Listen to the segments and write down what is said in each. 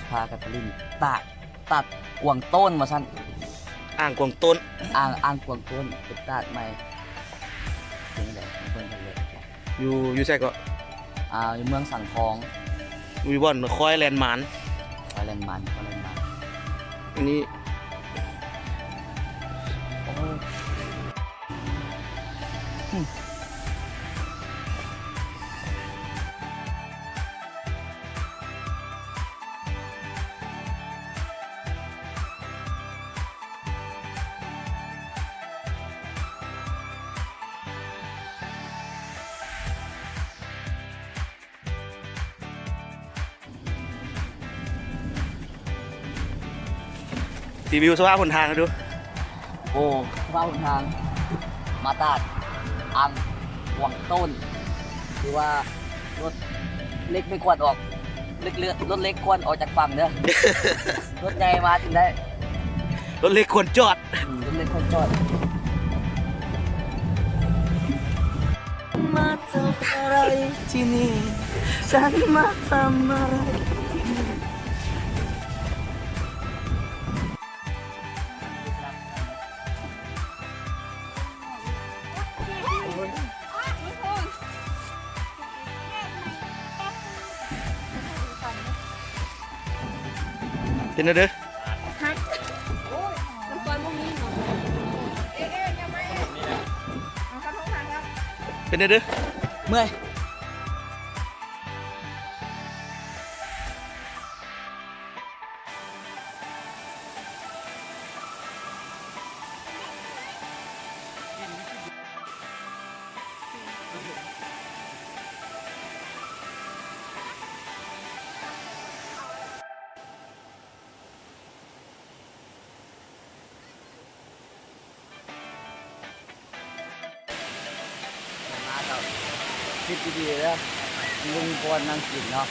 ພາກັນໄປຫຼິ້ນຕາດ ຕາດກວາງໂຕ້ນວ່າຊັ້ນ. ອ່າງກວາງໂຕ້ນ ອ່າງ ອ່າງກວາງໂຕ້ນ ເປັນຕາດໃໝ່. ເປັນຈັ່ງໃດ ເບິ່ງກັນເລີຍ. ຢູ່ ຢູ່ໃສເກາະ? ອ່າ ຢູ່ເມືອງສັງທອງ. ຢູ່ບ່ອນຄອຍແລນມານ ຄອຍແລນມານ ຄອຍແລນມານ. ອັນນີ້ ໂອ້ຍ. ຣີວິວສະພາບຫົນທາງໃຫ້ດູ. ໂອ້ ສະພາບຫົນທາງມາຕາດອ່າງກວາງໂຕ້ນ ຄືວ່າລົດເລັກໄມ່ຄວນອອກ ເລັກເລືອ ລົດເລັກຄວນອອກຈາກຝັ່ງເດີ ລົດໃຫຍ່ມາຈຶ່ງໄດ້ ລົດເລັກຄວນຈອດ. ອືມ ເປັນເລື່ອງຂອງຈອດ. ມາເຈົ້າອະໄລທີ່ນີ້ ສັນມາທຳອະໄລທີ່ນີ້. ເປັນແນວໃດ? ຮັກ ໂອ້ຍ ມັນກ່ອນບໍ່ມີເນາະ. ເອ ເອ ຍັງໄມ່ ເອົາຂະທົງມາແລ້ວ. ເປັນແນວໃດ? ເມື່ອຍ. ມາກໍຄິດດີໆເດີ ບໍ່ມີບ່ອນນັ່ງກິນເນາະ.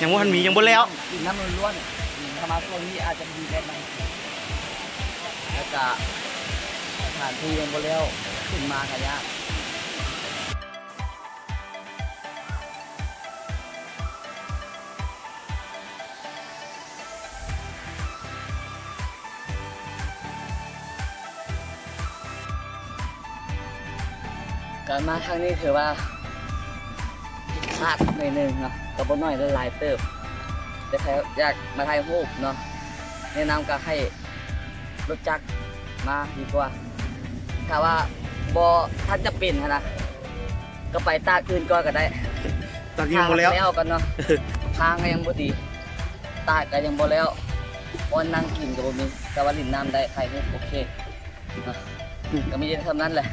ຍັງບໍ່ທັນມີ ຍັງບໍ່ແລ້ວ ກິນນ້ຳລ້ວນໆ. ອືມ ຖ້າມາຊ່ວງນີ້ອາດຈະມີແບບນັ້ນ ແລ້ວກະສະຖານທີ່ຍັງບໍ່ແລ້ວ ຂຶ້ນມາກໍຍາກ. ການມາຄັ້ງນີ້ຖືວ່າຜິດຄາດໜ້ອຍໜຶ່ງເນາະ ກໍບໍ່ໜ້ອຍ ຫຼາຍເຕີບ ແຕ່ໃຜຢາກມາຖ່າຍຮູບເນາະ ແນະນຳກໍໃຫ້ລົດຈັກມາດີກວ່າ. ຖ້າວ່າບໍ່ທັນຈຳເປັນຫັ້ນນະ ກໍໄປຕາດອື່ນກ່ອນກໍໄດ້ ຕາດຍັງບໍ່ແລ້ວ ແລ້ວກ່ອນເນາະ. ທາງກໍຍັງບໍ່ດີ ຕາດກໍຍັງບໍ່ແລ້ວ ບ່ອນນັ່ງກິນກໍບໍ່ມີ ແຕ່ວ່າຫຼິ້ນນ້ຳໄດ້ ຖ່າຍຮູບໂອເຄເນາະ. ອືມ ກໍມີແຕ່ສ່ຳນັ້ນແຫຼະ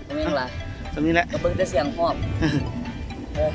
ບໍ່ມີຫຍັງຫຼາຍ ສ່ຳນີ້ແຫຼະ ກໍເບິ່ງແຕ່ສຽງຮອບ. ເອີ.